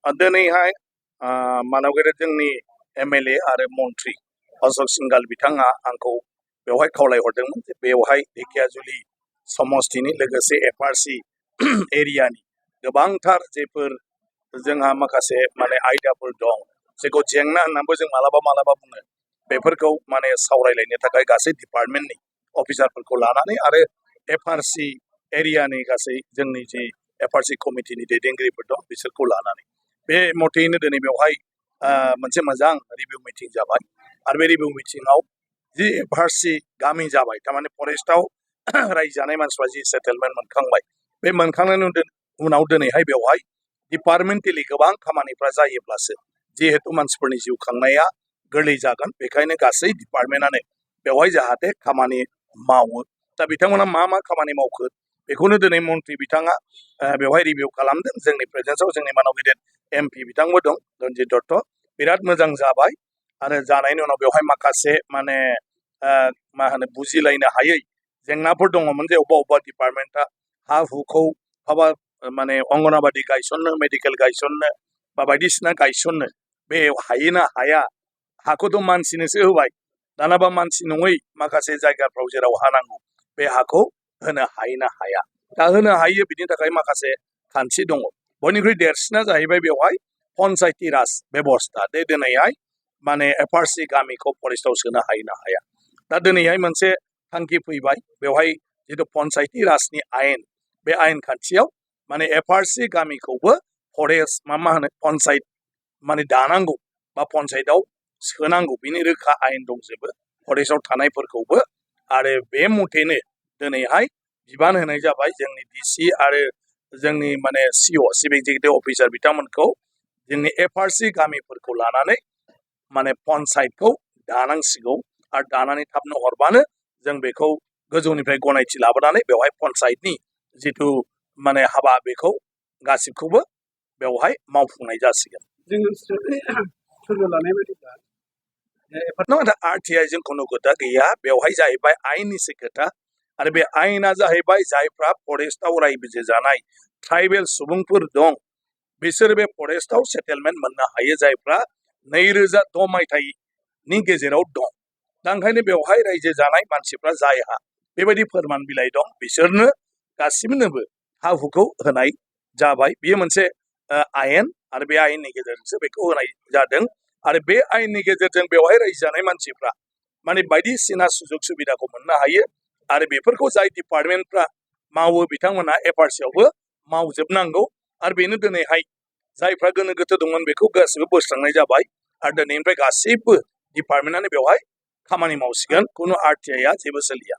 दिनैहाय मानव गेदेर जोंनि MLA आरो मन्त्रि अशोक सिंघाल बिथाङा आंखौ बेवहाय खावलायहरदोंमोन जे बेवहाय धेकियाजुलि समस्तिनि लोगोसे FRC एरियानि गोबांथार जेफोर जोंहा माखासे आयदाफोर दं जेखौ जेंना होननानैबो जों मालाबा बुङो बेफोरखौ सावरायलायनो थाखाय गासै डिपार्टमेन्टनि अफिसारफोरखौ लानानै आरो FRC एरियानि गासै जोंनि जे FRC कमिटिनि दैदेनगिरिफोर दं बिसोरखौ लानानै बे मथेयैनो दिनै बेवहाय मोनसे मोजां रिभिउ मिटिं जाबाय आरो बे रिभिउ मिटिंआव जि FRC गामि जाबाय थारमाने फरेस्टआव रायजो जानाय मानसिफ्रा जि सेटेलमेन्ट मोनखांबाय बे मोनखांनायनि उनाव दिनैहाय बेवहाय डिपार्टमेन्टेलि गोबां खामानिफ्रा जायोब्लासो जिहेतु मानसिफोरनि जिउ खांनाया गोरलै जागोन बेखायनो गासै डिपार्टमेन्टआनो बेवहाय जाहाथे खामानि मावो दा बिथांमोना मा खामानि मावखो बेखौनो दिनै मन्त्रि बिथाङा बेवहाय रिभिउ खालामदों जोंनि प्रेजेन्सआव जोंनि मानाव गिदिर MP बिथांबो दं रन्जित दत्त बिराद मोजां जाबाय आरो जानायनि उनाव बेवहाय माखासे बुजिलायनो हायै जेंनाफोर दङमोन जे अबेबा डिपार्टमेन्टआ हा हुखौ बहाबा अंगनाबादि गायसननो मेडिकेल गायसननो बा बायदिसिना गायसननो बे हायोना हाया हाखौथ' मानसिनोसो होबाय दानाबा मानसि नङै माखासे जायगाफ्राव जेराव हा नांगौ बे हाखौ होनो हायोना हाया दा होनो हायो बिनि थाखाय माखासे खान्थि दङ बयनिख्रुइ देरसिना जाहैबाय बेवहाय पन्चायती राज बेबस्था बे दिनैहाय FRC गामिखौ फरेस्टआव सोनो हायोना हाया दा दिनैहाय मोनसे थांखि फैबाय बेवहाय जितु पन्चायती राजनि आयेन बे आयेन खान्थियाव FRC गामिखौबो फरेस्ट पन्चायत दानांगौ बा पन्चायतआव सोनांगौ बिनि रोखा आयेन दंजोबो फरेस्टआव थानायफोरखौबो आरो बे मथेनो दिनैहाय बिबान होनाय जाबाय जोंनि DC आरो जोंनि CO चिफ एक्जिकिउटिभ अफिसार बिथांमोनखौ जोंनि FRC गामिफोरखौ लानानै पन्चायतखौ दानांसिगौ आरो दानानै थाबनो हरबानो जों बेखौ गोजौनिफ्राय गनायथि लाबोनानै बेवहाय पन्चायतनि जिथु हाबा बेखौ गासिबखौबो बेवहाय मावफुंनाय जासिगोन RTI जों खुनु खोथा गैया बेवहाय जाहैबाय आयेननिसो खोथा आरो बे आयेना जाहैबाय जायफ्रा फरेस्टआव रायजो जानाय ट्राइबेल सुबुंफोर दं बिसोर बे फरेस्टआव सेटेलमेन्ट मोननो हायो जायफ्रा 2006 मायथाइनि गेजेराव दं दा ओंखायनो बेवहाय रायजो जानाय मानसिफ्रा जायहा बेबायदि फोरमान बिलाइ दं बिसोरनो गासिबनोबो हा हुखौ होनाय जाबाय बेयो मोनसे आयेन आरो बे आयेननि गेजेरजोंसो बेखौ होनाय जादों आरो बे आयेननि गेजेरजों बेवहाय रायजो जानाय मानसिफ्रा बायदिसिना सुजुग सुबिदाखौ मोननो हायो आरो बेफोरखौ जाय डिपार्टमेन्टफ्रा मावो बिथांमोना FRC आवबो मावजोबनांगौ आरो बेनो दिनैहाय जायफ्रा गोनो गोथो दंमोन बेखौ गासिबो बोस्रांनाय जाबाय आरो दिनैनिफ्राय गासैबो डिपार्टमेन्टआनो बेवहाय खामानि मावसिगोन खुनु RTI जेबो सोलिया